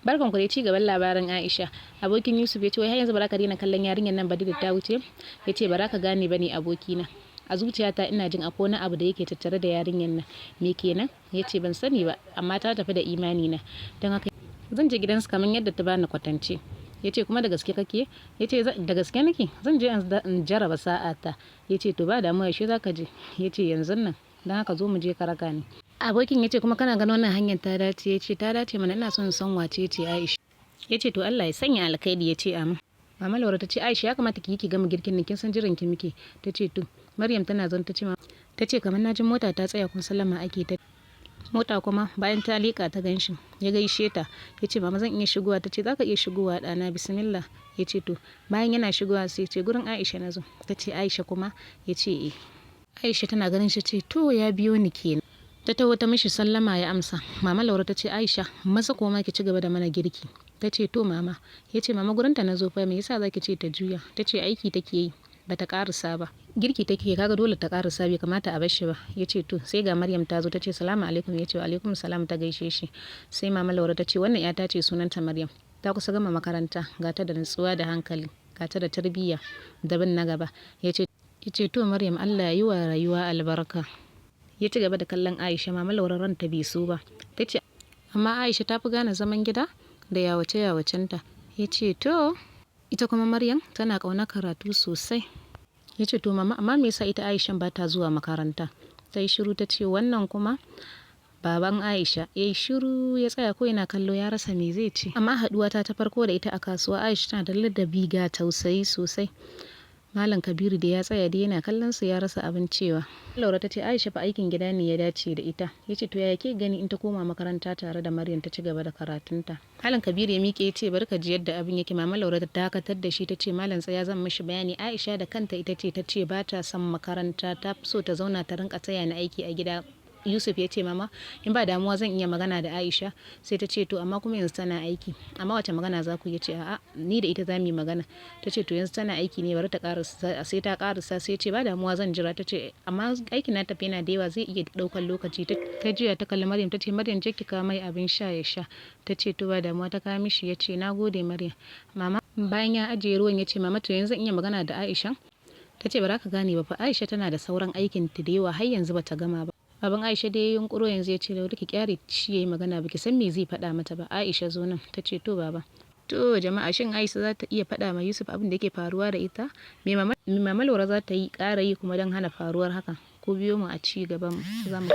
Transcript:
Barkan ku da ci gaban labarin Aisha. Abokin Yusuf ya ce, wai har yanzu ba za ka daina kallon yarinyar nan ba da ta wuce? Ya ce, ba za ka gane ba ne, abokina. A zuciyata ina jin akwai wani abu da yake tattare da yarinyar nan. Me kenan? Ya ce, ban sani ba, amma ta tafi da imani na. Don haka zan je gidansu kamar yadda ta bani kwatance. Ya ce, kuma da gaske kake? Ya ce, da gaske nake. Zan je in jaraba sa'ata. Ya ce, to ba damuwa, yaushe za ka je? Ya ce, yanzun nan. Don haka zo mu je ka raka ni. Abokin ya ce, kuma kana ganin wannan hanyar ta dace? Ya ce, ta dace mana, ina son san wace ce Aisha. Ya ce, to Allah ya sanya alkhairi. Ya ce, amin. Mama Laura ta ce, Aisha, ya kamata ki yi ki gama girkin nan, kin san jiran ki muke. Ta ce, to. Maryam tana zon ta ce, ta ce, kamar na ji mota ta tsaya kun sallama ake ta mota kuma. Bayan ta leƙa ta ganshi, ya gaishe ta, ya ce, mama, zan iya shigowa? Ta ce, zaka iya shigowa, ɗana, bismillah. Ya ce, to. Bayan yana shigowa sai ce, gurin Aisha na zo. Ta ce, Aisha kuma? Ya ce, eh. Aisha tana ganin shi ce, to, ya biyo ni kenan. Ta taho ta mishi sallama, ya amsa. Mama Laura ta ce, Aisha, maza koma ki ci gaba da mana girki. Ta ce, to, mama. Ya ce, mama, gurinta na zo fa, me yasa zaki ce ta juya? Ta ce, aiki take yi, bata karasa ba, girki take, kaga dole ta karasa, bai kamata a bar shi ba. Ya ce, to. Sai ga Maryam ta zo, ta ce, salamu alaikum. Ya ce, wa alaikum salam. Ta gaishe shi. Sai Mama Laura ta ce, wannan yata ce, sunanta Maryam, ta kusa gama makaranta, ga ta da nutsuwa da hankali, ga ta da tarbiyya da bin na gaba. Ya ce, to Maryam, Allah ya yi wa rayuwa albarka. Ya ci gaba da kallon Aisha. Mama Laura ranta bai so ba, ta ce, amma Aisha ta fi gane zaman gida da yawace yawacenta. Ya ce, to, ita kuma Maryam tana ƙauna karatu sosai. Ya ce, to mama, amma me yasa ita Aishan ba ta zuwa makaranta? Ta yi shiru. Ta ce, wannan kuma baban Aisha ya yi shiru, ya tsaya ko yana kallo, ya rasa me zai ce. Amma haɗuwa ta ta farko da ita a kasuwa, Aisha tana da ladabi ga tausayi sosai. Malam Kabiru da ya tsaya dai yana kallon su, ya rasa abin cewa. Laura ta ce, Aisha fa aikin gida ne ya dace da ita. Ya ce, to yaya ke gani in ta koma makaranta tare da Maryam ta ci gaba da karatunta? Malam Kabiru ya miƙe ya ce, bari ka ji yadda abin yake. Mama Laura ta dakatar da shi, ta ce, malam, tsaya, zan mishi bayani. Aisha da kanta ita ce ta ce ba ta son makaranta, ta fi so ta zauna ta rinka taya ni aiki a gida. Yusuf ya ce, mama, in ba damuwa zan iya magana da Aisha? Sai ta ce, to, amma kuma yanzu tana aiki. Amma wace magana za ku yi? Ce, a'a, ni da ita za mu yi magana. Ta ce, to, yanzu tana aiki ne, bari ta karasa, sai ta karasa. Sai ce, ba damuwa, zan jira. Ta ce, amma aikin na tafi yana da yawa, zai iya ɗaukar lokaci. Ta juya ta kalli Maryam, ta ce, Maryam, je ki kawo mai abin sha ya sha. Ta ce, to, ba damuwa. Ta kawo mishi. Ya ce, na gode, Maryam. Mama, bayan ya ajiye ruwan ya ce, mama, to yanzu zan iya magana da Aisha? Ta ce, ba za ka gane ba fa, Aisha tana da sauran aikin ta da yawa, har yanzu bata gama ba. Baban Aisha da ya yunkuro yanzu ya ce, Laura, ki kyare shi yayi magana, baki san me zai faɗa mata ba. Aisha, zo nan. Ta ce, to, baba. To jama'a, shin Aisha za ta iya faɗa ma Yusuf abin da yake faruwa da ita? Me Mama Laura za ta yi ƙara yi kuma don hana faruwar haka? Ko biyo mu a ci gaban za mu